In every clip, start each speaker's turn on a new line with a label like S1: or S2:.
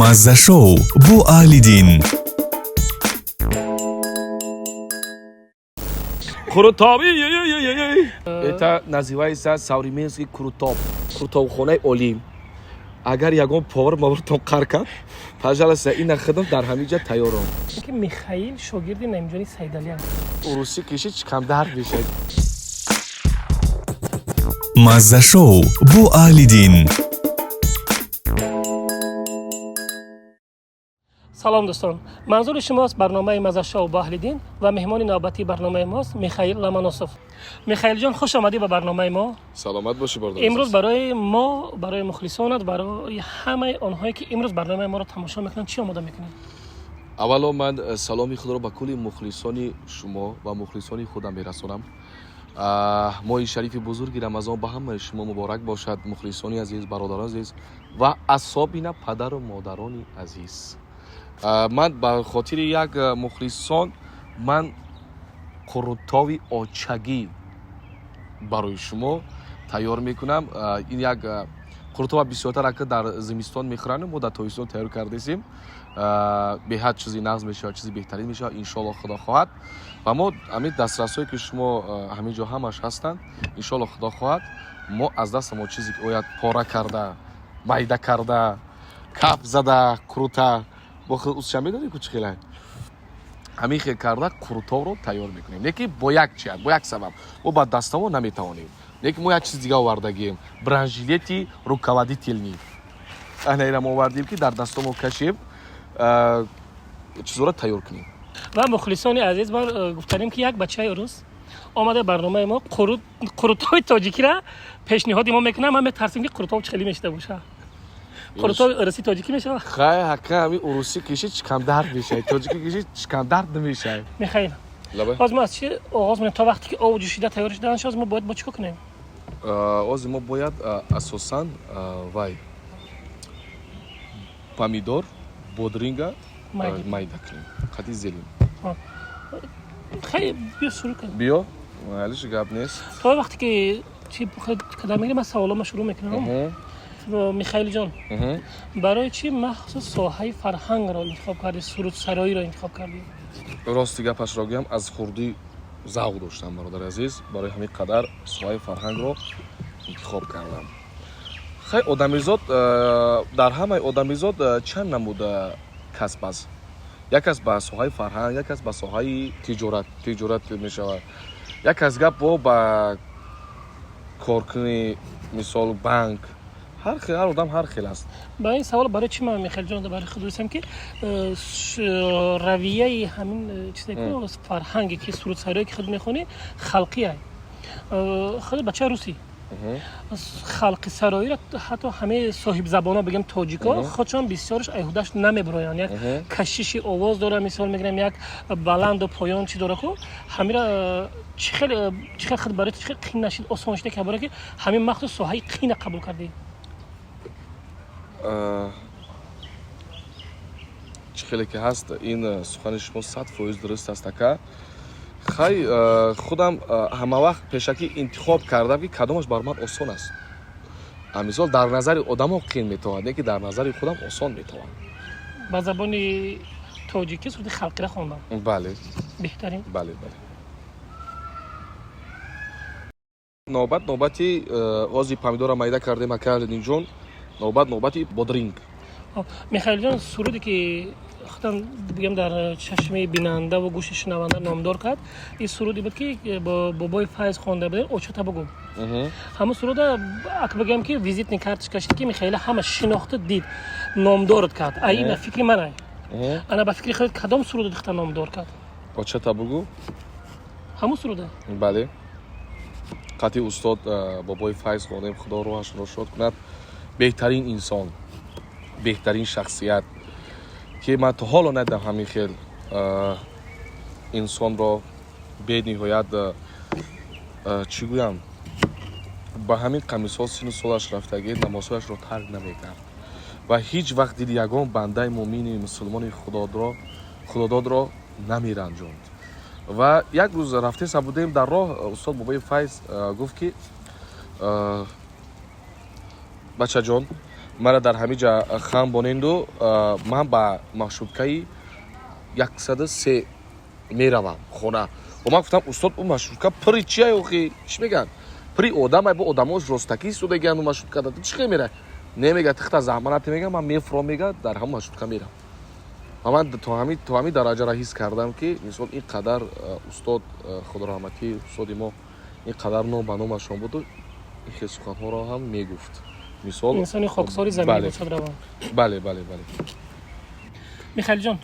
S1: Мазза-шоу бо Аҳлиддин.
S2: Қурутоб. Это называется современский қурутоб. Қурутобхонаи олӣ. Агар ягон повар мавртон қар кард, пожалуйста, ина хидм дар ҳамин ҷа тайёрам.
S3: Ки Михаил шогирди Наимҷони Сайдалиам.
S2: Урусӣ киши чикам дард мешавад.
S1: Мазза-шоу бо Аҳлиддин.
S3: Салом, дӯстон, манзури шумост барномаи Маззашоу бо Аҳлиддин ва меҳмони навбатии барномаи мост Михаил Ломоносов. Михаилҷон, хуш омадӣ ба барномаи мо.
S2: Саломат бошӣ, бародар.
S3: Имрӯз барои мо, барои мухлисонат, барои ҳамаи онҳое, ки имрӯз барномаи моро тамошо мекунанд, чӣ омода мекунед?
S2: Аввало ман саломи худро ба кулли мухлисони шумо ва мухлисони худам мерасонам. Моҳи шарифи бузурги Рамазон ба ҳамаи шумо муборак бошад, мухлисони азиз, бародарони азиз ва асобина падару модарони азиз. Ман ба хотири як мухлисон ман қурутови очагӣ барои шумо тайёр мекунам. Ин як қурутова бисёртар ака дар зимистон мехӯранд, мо дар тобистон тайёр кардесем. Беҳад чизи нағз мешавад, чизи беҳтарин мешавад, иншоалло, Худо хоҳад. Ва мо ҳамин дастрасҳое, ки шумо ҳамин ҷо ҳамаш ҳастанд, иншоалло, Худо хоҳад, мо аз даста мо чизе ки ояд, пора карда, майда карда, кап зада, крута бо усша медонӣ ку чӣ хелай, ҳамин хел карда қурутобро тайёр мекунем. Лекин бо як ҷиҳат, бо як сабаб мо ба даставо наметавонем, лекин мо як чиз дига овардагием: бронежилети руководительный. Ана ина мо овардем, ки дар дастомо кашем, чизоро тайёр кунем.
S3: Ва мухлисони азиз, ман гуфтанем, ки як бачаи урус омада барномаи мо, қурутоби тоҷикира пешниҳоди мо мекунам. Ман метарсим, ки қурутоб чӣ хеле мешида боша. Қурутоби урусӣ тоҷикӣ мешавад?
S2: Хай, ҳака, ҳамин урусӣ киши чикам дард мешавад, тоҷикӣ киши чикам дард намешавад.
S3: Михаил, ҳозир мо аз чӣ оғоз мекунем? То вақте ки об ҷӯшида тайёр шудан, ҳозир мо бояд бо чӣ кор кунем?
S2: Ҳозир мо бояд асосан вай помидор, бодринга майда кунем қати зелень.
S3: Хай, биё, шурӯъ кунем.
S2: Биё, алиш гап нест.
S3: То вақте ки чӣ кадар мегирем, ман саволома шурӯъ мекунам. Михаилҷон, барои чӣ махсус соҳаи фарҳангро интихоб кардӣ, сурудсароиро интихоб кардӣ?
S2: Рости гапашро гӯям, аз хурдӣ завқ доштам, бародари азиз, барои ҳамин қадар соҳаи фарҳангро интихоб кардам. Хай, одамизод, дар ҳамаи одамизод чанд намуд касб аст: як кас ба соҳаи фарҳанг, як кас ба соҳаи тиҷорат мешавад, як кас гап бо ба коркуни, мисол, банк. Ҳар хел, ҳар одам ҳар хел аст.
S3: Ба ин савол барои чӣ ман, Михаилҷон, барои худ донистам, ки равияи ҳамин чизе, фарҳанге ки сурудсароие ки худ мехонӣ, халқия. Худ бачаи русӣ, халқи сароиро ҳатто ҳамаи соҳибзабонҳо, бигем, тоҷико худшон бисёрш айҳудаш намебироянд. Як кашиши овоз дора, мисол мегирем, як баланду поён чӣ дора ку ҳамира чӣ хел худ барои чӣ хел қин нашид, осон шуда, ки барое ки ҳамин махсус соҳаи қина қабул кардӣ?
S2: Чӣ хеле ки ҳаст, ин сухани шумо 100% дуруст аст, ака. Хай, худам ҳамавақт пешакӣ интихоб кардам, ки кадомаш бар ман осон аст. Мисол, дар назари одамо қин метавонад, не ки дар назари худам осон метавонад.
S3: Ба забони тоҷикӣ суруди халқира хондам?
S2: Бале.
S3: Беҳтарин.
S2: Бале. Навбат навбати ози помидора майда кардем, ака Ленинҷон, навбат навбати бодринг.
S3: Михаилҷон, суруде ки худам бигем, дар чашми бинанда ва гӯши шунаванда номдор кард, ин суруде буд, ки бо Бобои Файз хонда будем, «Очата бугӯ». Ҳамун суруда ак бигем, ки визитный карточка шид, ки Михаила ҳама шинохту дид, номдорат кард. Ай ина фикри ман ай. Ана ба фикри худ, кадом суруду дихта номдор кард?
S2: «Очата бугӯ».
S3: Ҳамун суруда?
S2: Бале, қатъи устод Бобои Файз хондем, Худо рӯҳашонро шод кунад. Беҳтарин инсон, беҳтарин шахсият, ки ман то ҳоло надидам ҳамин хел инсонро. Бениҳоят, чӣ гӯям, ба ҳамин қамисҳо сину солаш рафтагӣ, намозҳояшро тарк намекард ва ҳеҷ вақт дили ягон бандаи муъмини мусулмони худододро намеранҷонд. Ва як рӯз рафтеса будем дар роҳ, устод Бобои Файз гуфт, ки бачаҷон. Мара дар ҳамин ҷа хам боненду, ман ба маршруткаи 103 меравам хона. Ва ман гуфтам, устод, ӯ маршрутка пури чия, охи чӣ мегӯянд, пури одамай, бо одамош ростакӣ истодагианд, ӯ маршрутка чӣ хел мера? Не, мега, тихта заҳмат мега, ман мефуром, мега, дар ҳамон маршрутка мерам. Ва ман то ҳамин дараҷаро ҳис кардам, ки мисол ин қадар устод, худораҳматӣ, устоди мо ин қадар ном ба номашон буду ин хел суханҳоро ҳам мегуфт, мисол.
S3: Инсони хоксори заминӣ бошад равон.
S2: Бале.
S3: Михаилҷон,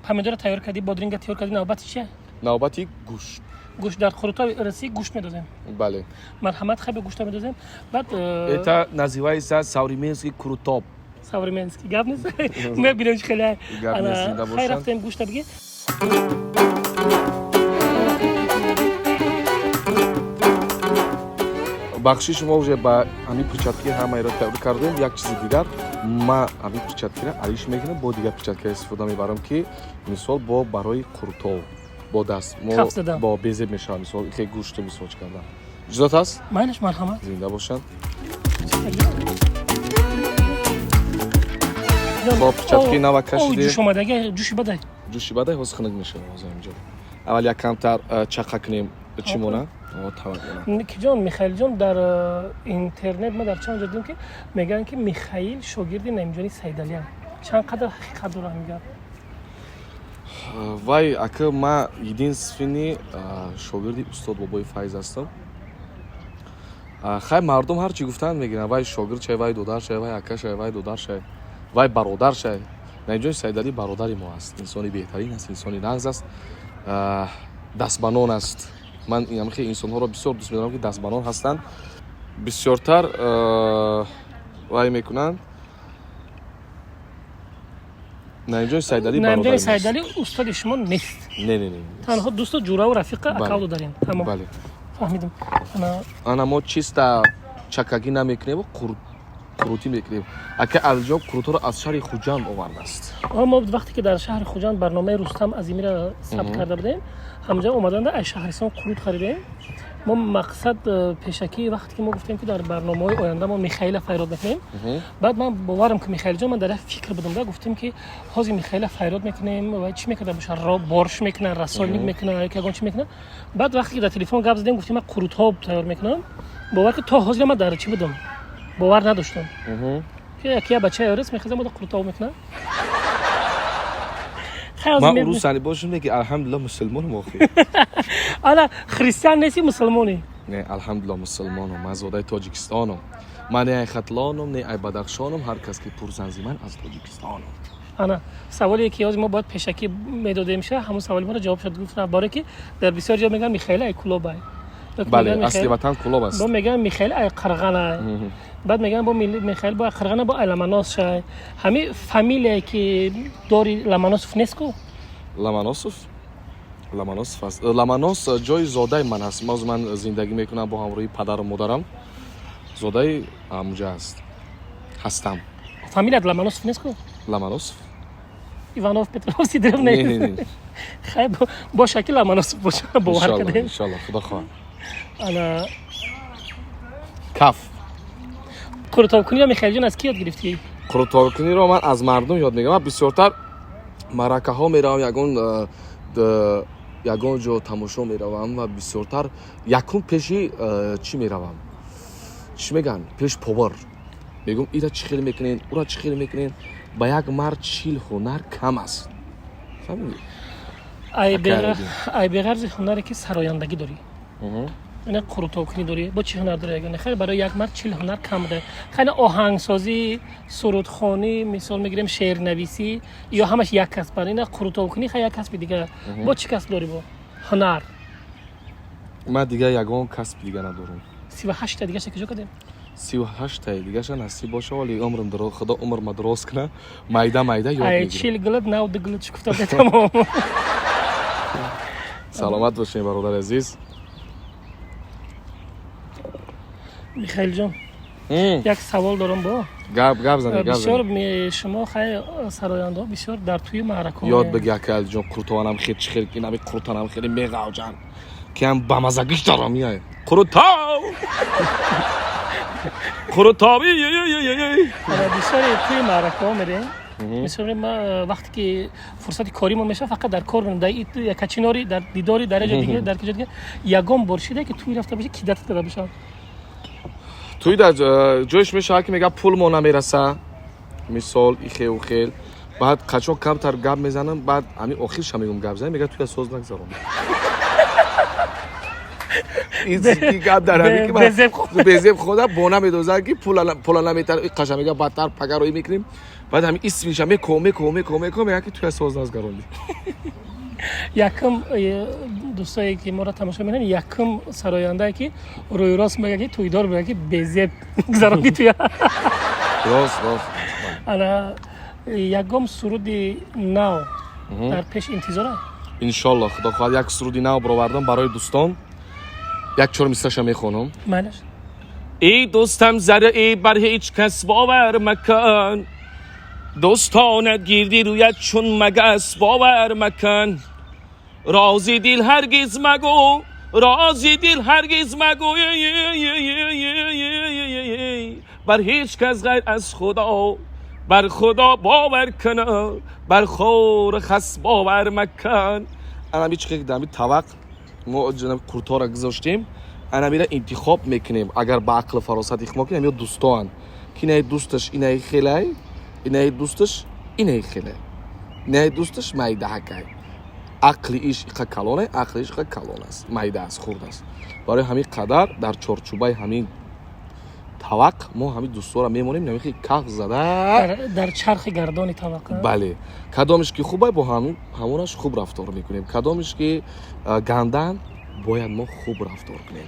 S3: помидора тайёр кардӣ, бодринга тайёр кардӣ, навбати чия?
S2: Навбати гӯшт.
S3: Гӯшт. Дар қурутоб расӣ гӯшт медозем.
S2: Бале.
S3: Марҳамат, хай, гӯшта медозем, баъд
S2: Это называется современский қурутоб.
S3: Современский гап нест, мебинем чи хеле.
S2: Гап нест, зинда
S3: хай,
S2: бошанд.
S3: Рафтем, гӯшта бигир.
S2: Бахши шумо, уже ба ҳамин перчатки ҳамаеро тайёр кардем. Як чизи дигар, ма ҳамин перчаткиро алиш мекунам, бо дигар перчатка истифода мебарам, ки мисол бо барои қурутоб бо даст мо
S3: Каф задан.
S2: Бо безеб мешавад, мисол хе гӯшту мисол чӣ кардан. Иҷозат ҳаст?
S3: Майлаш, марҳамат.
S2: Зинда бошанд. Бо перчатки нава кашидем.
S3: Ҷӯш омадаги, ҷӯши бадай.
S2: Ҷӯши бадай, ҳозир хунук мешавад. Ҳозир инҷо аввал як камтар чақа кунем, чӣ мона. О, таваккул.
S3: Киҷон, Михаилҷон, дар интернет ма дар чанд ҷо дидем, ки мегӯянд, ки Михаил шогирди Наимҷони Сайдалиам. Чанд қадар ҳақиқат дора ҳамин гап?
S2: Вай, ака, ма единственный шогирди устод Бобои Файз ҳастам. Хай, мардум ҳар чӣ гуфтанд мегиранд: вай шогирд шай, вай додар шай, вай ака шай, вай додар шай, вай бародар шай. Наимҷони Сайдалӣ бародари мо аст, инсони беҳтарин аст, инсони нағз аст, дастбанон аст. Ман ҳамихел инсонҳоро бисёр дӯст медорам, ки дастбанон ҳастанд, бисёртар вай мекунанд. Наимҷони Сайдалӣ
S3: Наимҷони
S2: бародари мост.
S3: Сайдалӣ устоди шумо нест?
S2: Не.
S3: Танҳо дӯсту ҷураву рафиқа,
S2: Бале.
S3: акавду дарем, тамом.
S2: Бале.
S3: Фаҳмидем. Ана.
S2: Ана, мо чиста чакагӣ намекунем, қурутӣ мекунем. Ака Алиҷон қурутҳоро аз шаҳри Хуҷанд овардааст.
S3: Мо вақте ки дар шаҳри Хуҷанд барномаи Рустам Азимиро сабт карда будем, ҳамҷа омаданда аз шаҳристон қурут харидем. Мо мақсад пешакӣ, вақте ки мо гуфтем, ки дар барномаҳои оянда мо Михаила файрод мекунем, баъд ман боварам, ки Михаилҷон, ман дар як фикр будам да, гуфтем, ки ҳозир Михаила файрод мекунем ва чӣ мекарда боша, борш мекунад, рассольник мекунад, ягон чӣ мекунад. Баъд вақте ки дар телефон гап задем, гуфтем, ман қурутҳо тайёр мекунам. Бовар ки то ҳозир ман дар чӣ будам, бовар надоштам, ки яке бача ёрис мехезам, ода қурутоб мекунам.
S2: Ман урусани бошам, ки алҳамдулилла мусулмонам охи.
S3: Ана, христиан неси, мусулмонӣ?
S2: Не, алҳамдулилла мусулмонам. Ман зодаи Тоҷикистонам. Ман не ай Хатлонам, не ай Бадахшонам, ҳар кас ки пурзанзи ман аз Тоҷикистонам.
S3: Ана, саволе ки ҳозир мо бояд пешакӣ медодем ша, ҳамон саволи моро ҷавоб шуд, гуфт, барое ки дар бисёр ҷо мегӯянд, Михаил ай Кулобай.
S2: Бале, асли ватан Кулоб аст.
S3: Бо мегӯянд, Михаил ай Қарғанай, баъд мегӯянд, бо Михаил бо Қарғана, бо ай Ламанос шай. Ҳами фамилияе ки дори, Ламаносов нест ку?
S2: Ламаносов, Ламаносов аст. Ламанос ҷои зодаи ман аст. Моз ман зиндагӣ мекунам бо ҳамроҳи падару модарам, зодаи ҳамуҷа аст ҳастам.
S3: Фамилият Ламаносов нест ку?
S2: Ламаносов.
S3: Иванов, Петров, Сидоров не? Хай, боша ки Ламаносов боша, бовар кардем.
S2: Иншалло, худо хоҳад.
S3: Ана.
S2: Каф.
S3: Қурутобкуниро, Михаилҷон, аз кӣ ёд гирифтӣ?
S2: Қурутобкуниро ман аз мардум ёд мегирам. Ман бисёртар маъракаҳо меравам, ягон ҷо тамошо меравам ва бисёртар якум пеши чӣ меравам, чӣ мегӯянд, пеш повар мегӯм: ира чӣ хел мекунен, ура чӣ хел мекунен? Ба як мард 40 ҳунар кам аст, фаҳмидӣ?
S3: Ай беғарзи ҳунаре ки сарояндагӣ дорӣ, ина қурутобкунӣ дорӣ, бо чӣ ҳунар дорӣ? Ягоне хеле барои як мард 40 ҳунар кам буда. Хеле оҳангсозӣ, сурудхонӣ, мисол мегирем, шеърнависӣ, ё ҳамаш як касб. Ина қурутобкунӣ хеле як касби дигар. Бо чӣ касб дорӣ, бо ҳунар?
S2: Ман дигар ягон касби дига надорам.
S3: 38-та дигаша куҷо кардем?
S2: 38-таи дигаша насиб боша, вале умрам, худо умрма дуроз куна, майда майда ёд
S3: Ай
S2: мегирам.
S3: 40 гилат нав ду гилат шукуфта, тамом.
S2: Саломат бошем, бародари азиз.
S3: Михаилҷон, як савол дорам бо.
S2: Гап зани, гап.
S3: Бисёр шумо хай сарояндаҳо бисёр дар тӯи маъракаҳо
S2: Ёд биги, ака Алиҷон, қурутованам хел чӣ хел, инами қурутанам хеле меғавҷан, ки ҳам бамазагиш дорам, яй қурутов. Қурутоби.
S3: Бисёре тӯи маъракаҳо мерем. Мисол, ма вақте ки фурсати корӣ мо мешавад, фақат дар кор мерем, дар якачинори, дар дидори, дар ҷо дигар, дар ҷо дигар. Ягон бор шида, ки тӯй рафта бошӣ, кидать карда бошам?
S2: Тӯй дар ҷояш мешавад, ки мега, пул мо намераса, мисол, ихел хел. Баъд қачон камтар гап мезанам, баъд ҳамин охирша мегум, гап занем, мега, туя соз нагзарон. Ин гап дар ҳамин ки безеб хода бона медозад, ки пула наметар, қаша мега, бадтар пагароӣ мекунем. Баъд ҳамин исмиша меко, меко, меко, меко, мега, ки туя соз назгаронди.
S3: Якум, дӯстое ки моро тамошо мекунанд, якум сарояндае, ки рӯи рост мега, ки тӯйдор мега, ки безеб гузаронди туя.
S2: Рост, рост.
S3: Ана, ягон суруди нав дар пеш интизора?
S2: Иншолло, худо хоҳад, як суруди нав баровардам барои дӯстон. Як чор мисраша мехонам.
S3: Майлаш.
S2: Эй дӯстам, зарраи бар ҳеҷ кас бовар макун, дӯстонат гирди рӯят чун магас бовар макун, рози дил ҳаргиз магӯ, рози дил ҳаргиз магӯ бар ҳеҷ кас ғайр аз худо, бар худо бовар кун, бар хор хас бовар макун. Анами чиқе ки дами тавақ мо қуртора гузоштем, анамира интихоб мекунем. Агар ба ақлу фаросат ихмо кунем, ё дӯстоанд, ки инаи дӯсташ инаи хелай, инаи дӯсташ инаи хелай, инаи дӯсташ майдаҳакай. Ақли иш иқа калоне, ақли иш иқа калон аст, майда аст, хурд аст. Барои ҳамин қадар дар чорчӯбаи ҳамин тавақ мо ҳамин дӯстора мемонем, намихи каф зада.
S3: Дар чархи гардони тавақа.
S2: Бале, кадомеш ки хубай, бо ҳамонаш хуб рафтор мекунем, кадомеш ки гандан, бояд мо хуб рафтор кунем.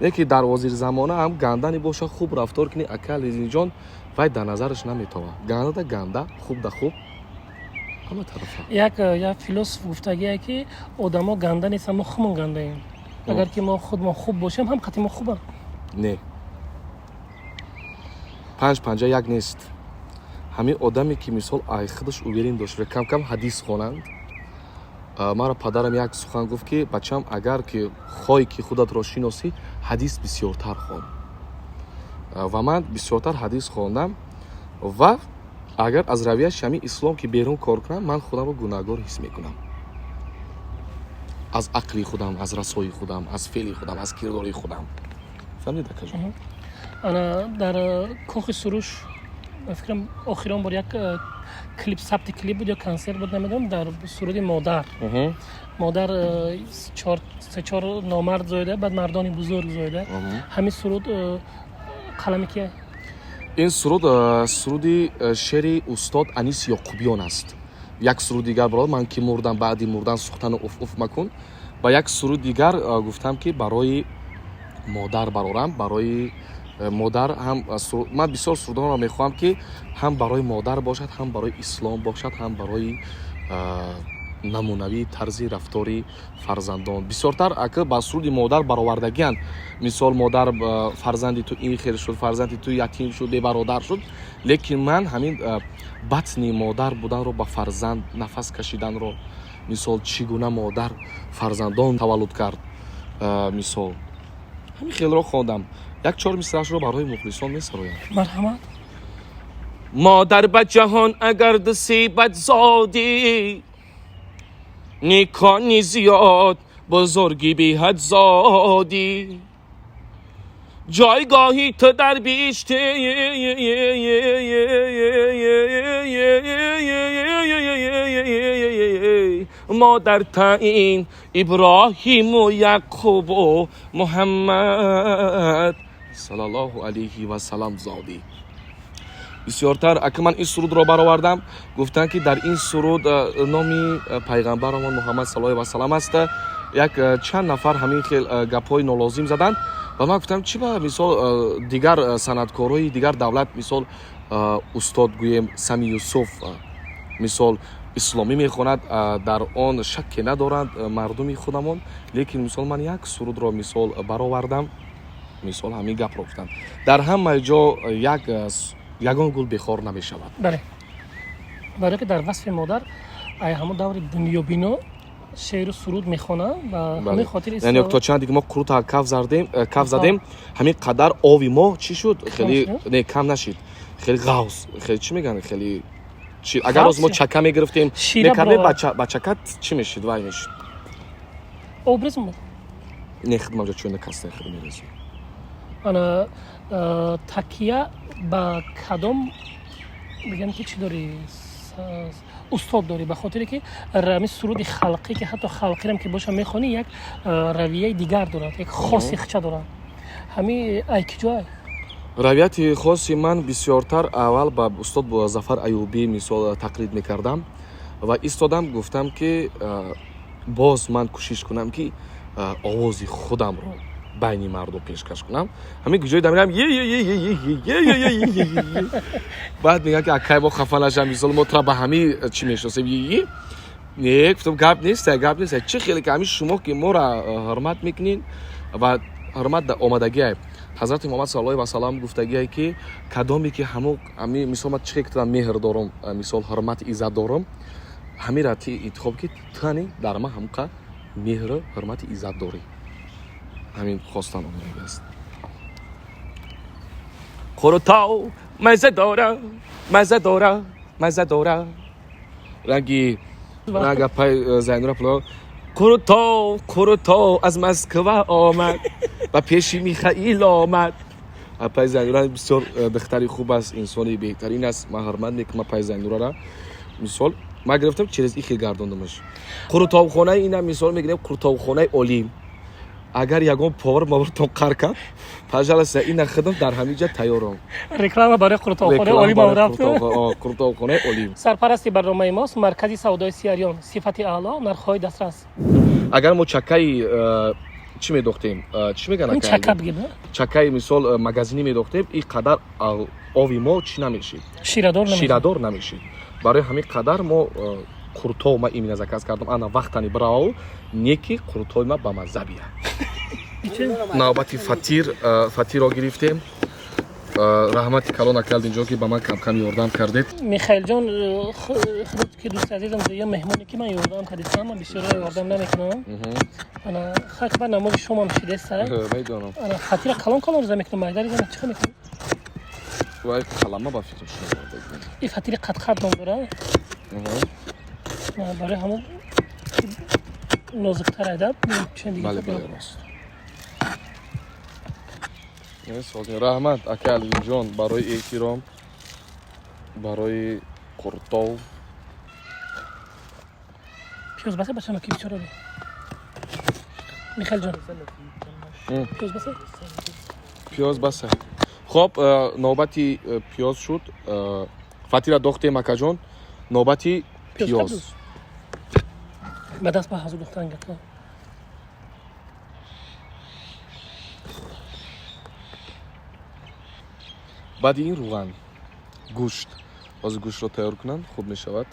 S2: Не ки дар ҳозирзамона ҳам гандани боша, хуб рафтор кунӣ, ака Лизинҷон, вай дар назараш наметова. Ганда да ганда, хуб да хуб, ҳама тарафа.
S3: Як философ гуфтагие, ки одамо ганда нестанд, мо худмон гандаем. Агар ки мо худмон хуб бошем, ҳам қати мо хубам.
S2: Не, панҷ панҷа як нест. Ҳамин одаме, ки мисол ай худаш уверен дошт ва кам кам ҳадис хонанд. Маро падарам як сухан гуфт, ки бачам, агар ки хоҳӣ, ки худатро шиносӣ, ҳадис бисёртар хон. Ва ман бисёртар ҳадис хондам ва агар аз равияши ҳамин ислом ки берун кор кунам, ман худамро гунаҳгор ҳис мекунам, аз ақли худам, аз расои худам, аз феъли худам, аз кирдори худам. Фаҳмид, акаҷон?
S3: Ана, дар Кохи Суруш, ба фикрам, охирон бор як клип, сабти клип буд ё консерт буд, намедонам, дар суруди модар. Модар се чор номард зоида, баъд мардони бузург зоида. Ҳамин суруд қалами кия?
S2: Ин суруд суруди шеъри устод Анис Ёқубён аст. Як суруд дигар бародар, ман ки мурдам, баъди мурдан сухтану уф уф макун. Ва як суруд дигар гуфтам, ки барои модар барорам, барои модар ҳам. Ман бисёр сурудонро мехоҳам, ки ҳам барои модар бошад, ҳам барои ислом бошад, ҳам барои намунавии тарзи рафтори фарзандон. Бисёртар ака ба суруди модар баровардагианд. Мисол, модар, фарзанди ту ин хел шуд, фарзанди ту ятим шуд, бебародар шуд. Лекин ман ҳамин батни модар буданро, ба фарзанд нафас кашиданро, мисол, чӣ гуна модар фарзандон таваллуд кард, мисол, ҳамин хелро хондам. Як чор мисраашро барои мухлисон месароям.
S3: Марҳамат.
S2: Модар, ба ҷаҳон агар дусибат зодӣ, никони зиёд, бузурги беҳад зодӣ, ҷойгоҳи ту дар биҳишти модар таъин Иброҳиму Яқубу Муҳаммад саллаллоҳу алайҳи васалам зодӣ. Бисёртар ака ман ин сурудро баровардам, гуфтанд, ки дар ин суруд номи пайғамбарамон Муҳаммад саллаллоҳу васалам аст. Як чанд нафар ҳамин хел гапҳои нолозим заданд ва ман гуфтам, чӣ ба мисол дигар санъаткорҳои дигар давлат, мисол, устод гӯем Сами Юсуф, мисол, исломӣ мехонад, дар он шакке надоранд мардуми худамон. Лекин мисол, ман як сурудро, мисол, баровардам, мисол, ҳамин гапро гуфтам. Дар ҳама ҷо як ягон гул бехор намешавад.
S3: Бале, барое ки дар васфи модар ай ҳамон даври дунёбино. Шеъру суруд мехонам ба ҳамин хотир.
S2: Яъне то чанде ки мо қурута каф зардем, каф задем, ҳамин қадар ови мо чӣ шуд? Хеле не, кам нашид, хеле ғавз, хеле чӣ мегӯянд, хеле чӣ. Агар оз мо чака мегирифтем, мекардем, ба чака чӣ мешид, вай мешид.
S3: Обрез омад.
S2: Не, хидмат ҷо чун каста хид мерезем.
S3: Ана такия ба кадом бигам ки чӣ дорӣ, устод дорӣ, ба хотире ки ҳамин суруди халқӣ, ки ҳатто халқирам ки боша мехонӣ, як равияи дигар дорад, як хоси хча дорад. Ҳамин ай киҷоай?
S2: Равияти хоси ман бисёртар аввал ба устод Зафар Аюбӣ мисол тақлид мекардам ва истодам, гуфтам ки боз ман кӯшиш кунам ки овози худамро байни мардум пешкаш кунам. Ҳамин ҷои дамирам, баъд мегӯям ки акай мо хафа нашам, мисол мо тра ба ҳамин чӣ мешиносем. Не, гуфтам, гап нест, гап нест. Чӣ хеле ки ҳамин шумо ки моро ҳурмат мекунед ва ҳурмат омадагиай. Ҳазрати Муҳаммад саллаллоҳу алайҳи васаллам гуфтагиай ки кадоме ки ҳамун ҳамин мисол ман чӣ хел ки меҳр дорам, мисол ҳурмати иззат дорам, ҳамира ти интихоб ки тани дар ман ҳамқа меҳру ҳурмати иззат дорӣ. Ҳамин хостан омадагӣ аст. Қурутов маза дора, маза дора, маза дора. Ранги ранга пай Зайнура пуло Қурутов, Қурутов аз Москва омад, ба пеши Михаил омад. Апай Зайнура бисёр духтари хуб аст, инсони беҳтарин аст. Ман ҳурмат мекунам апай Зайнурара. Мисол ман гирифтам, через ихе гардондамаш. Қурутовхонаи инам мисол мегирем, қурутовхонаи олим. Агар ягон повар мавртон қар кард, пожалуйста, ина хидм дар ҳамин ҷа тайёрам.
S3: Реклама барои қурутовхонаи олим рафт.
S2: Қурутовхонаи олим.
S3: Сарпарасти барномаи мост маркази савдои Сиариён, сифати аъло, нархҳои дастрас.
S2: Агар мо чакаи чӣ медохтем, чӣ мегӯянд,
S3: чака бигем,
S2: чакаи мисол магазинӣ медохтем, ин қадар ови мо чӣ намешид,
S3: ширадор намешид,
S2: ширадор намешид. Барои ҳамин қадар мо қурутов ма именно заказ кардам. Ана вақтани бирав, неки қурутови ма ба мазза бия. Навбати фатир, фатирро гирифтем. Раҳмати калон акалдин ҷон ки ба ман камкам ёрдам кардед.
S3: Михаилҷон, худот ки дӯсти азизам, я меҳмоне ки ман ёрдам кардистам, ман бисёр ёрдам намекунам. Ана хак ба намози шомам шидеста.
S2: Медонам.
S3: Ана фатира калон калон риза мекунам, майда риза чӣ мекунам?
S2: Вай қалама ба фикр шумо.
S3: И фатири қадқад ном дора. Барои ҳамон нозуктар айдаб, чен
S2: Бале, бале, рост. Раҳмат ака Алимҷон барои эҳтиром, барои қуртов.
S3: Пиёз баса бачама ки бисёр дорӣ. Михаилҷон, пиёз баса?
S2: Пиёз баса. Хоб, навбати пиёз шуд. Фатира дохтем акаҷон, навбати пиёз.
S3: Ба даст ба ҳазур дохтан гапа.
S2: Баъди ин рӯған, гӯшт. Ҳозир гӯштро тайёр кунам, хуб мешавад.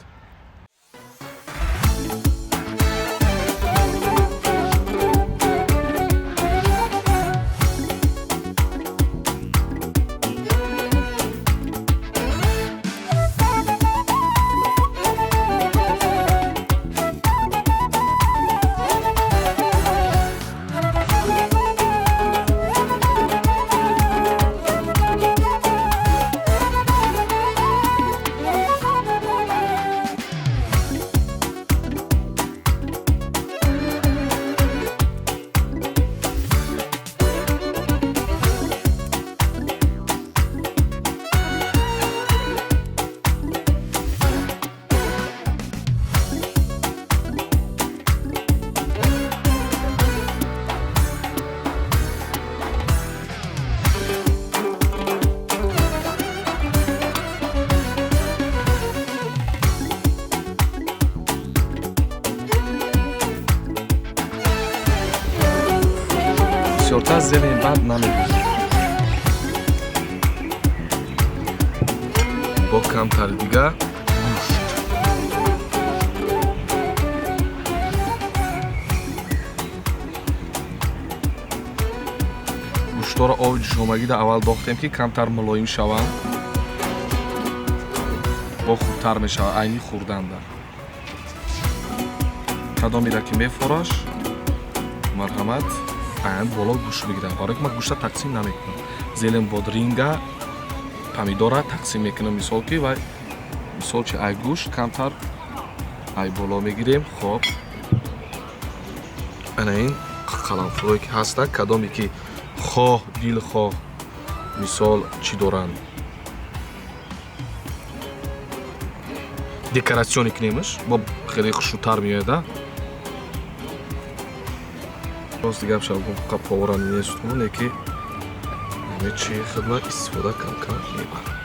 S2: Бисёртар зелень баъд намегузорем. Бо камтари дига гӯшт. Гӯштҳоро оби ҷӯшомагида аввал дохтем ки камтар мулоим шаванд, бо хубтар мешавад айни хӯрданда. Кадомира ки мефораш, марҳамат, аян боло гӯшт бигирам. Барои ки ман гӯшта тақсим намекунам. Зелен, бодринга, помидора тақсим мекунам, мисол ки вай, мисол чи, ай гӯшт камтар ай боло мегирем. Хоб, ана ин қаламфурое ки ҳастанд, кадоме ки хоҳ дилхоҳ, мисол, чӣ доранд, декоратсионӣ кунемаш, бо хеле хушрӯтар меояд. Рости гап шав, повара несту, не ки ҳаме чи хидмат истифода кам-кам мебарам.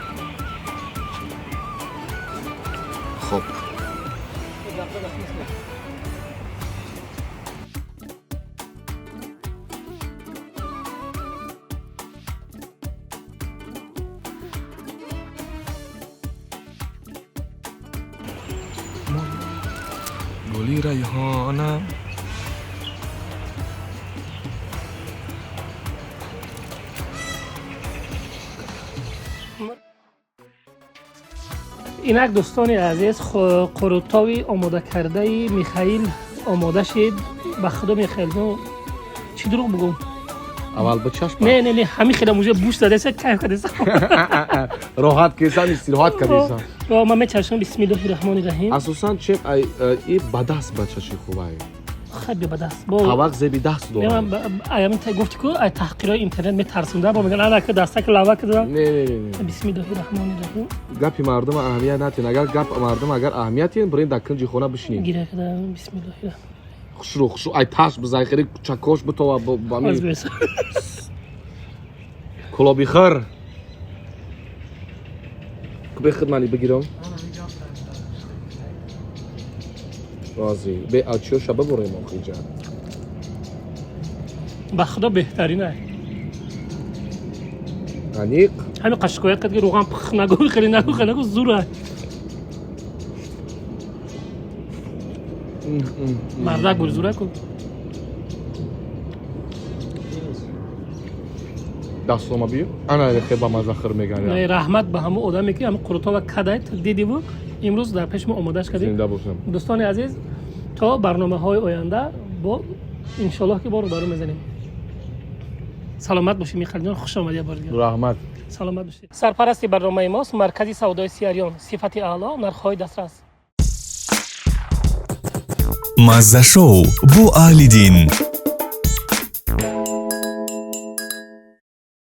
S2: Хоб, гули райҳонам.
S3: Инак, дӯстони азиз, қурутови омодакардаи Михаил омода шид. Ба худо, Михаил, ну чӣ дурӯғ бугум?
S2: Аввал бичашп.
S3: Не, не, не, ҳамин хела мужа буш задеса, кайф кардеса.
S2: Роҳат кесам, истироҳат кардесам.
S3: Ман мечашам. Бисмиллоҳи раҳмони раҳим.
S2: Асосан че, и ба даст бачаши хубай.
S3: Хай, биё ба даст.
S2: Тавақ зеби даст дорад.
S3: Аямин гуфти ку, ай таҳқирои интернет метарсонда, бо меган ана ка дастак лава кардам.
S2: Не, не, не.
S3: Бисмиллоҳи раҳмони раҳим.
S2: Гапи мардум аҳамият натен. Агар гап мардум агар аҳамият тиҳен, бирен дар кунҷи хона бишинед.
S3: Гира кардам. Бисмиллоҳи раҳмони.
S2: Хушрӯ, хушрӯ, ай таш бизай, хеле чакош битова ба ми кулоби хир бехид мани бигирам. Розӣ бе ачиёша бибурем охиҷа.
S3: Ба худо, беҳтарин ай.
S2: Аниқ.
S3: Ҳамин қашшикоят кард ки рӯған пих нагӯ, хеле нагӯ, хеле нагӯ, зур ай. Мардак буд, зура ку.
S2: Дастома биё, ана хе ба маза хир меган.
S3: Раҳмат ба ҳамон одаме ки ҳамин қурутова кадай дидиву имрӯз дар пеши мо омодааш кардем.
S2: Зинда бошам.
S3: Дӯстони азиз, то барномаҳои оянда бо иншоаллоҳ ки бо рӯбарӯ мезанем. Саломат бошед, Михаилҷон, хуш омадӣ бори дигар.
S2: Раҳмат.
S3: Саломат бошед. Сарпарасти барномаи мост маркази савдои Сиариён, сифати аъло, нархҳои дастрас.
S1: Мазза шоу бо Аҳли дин.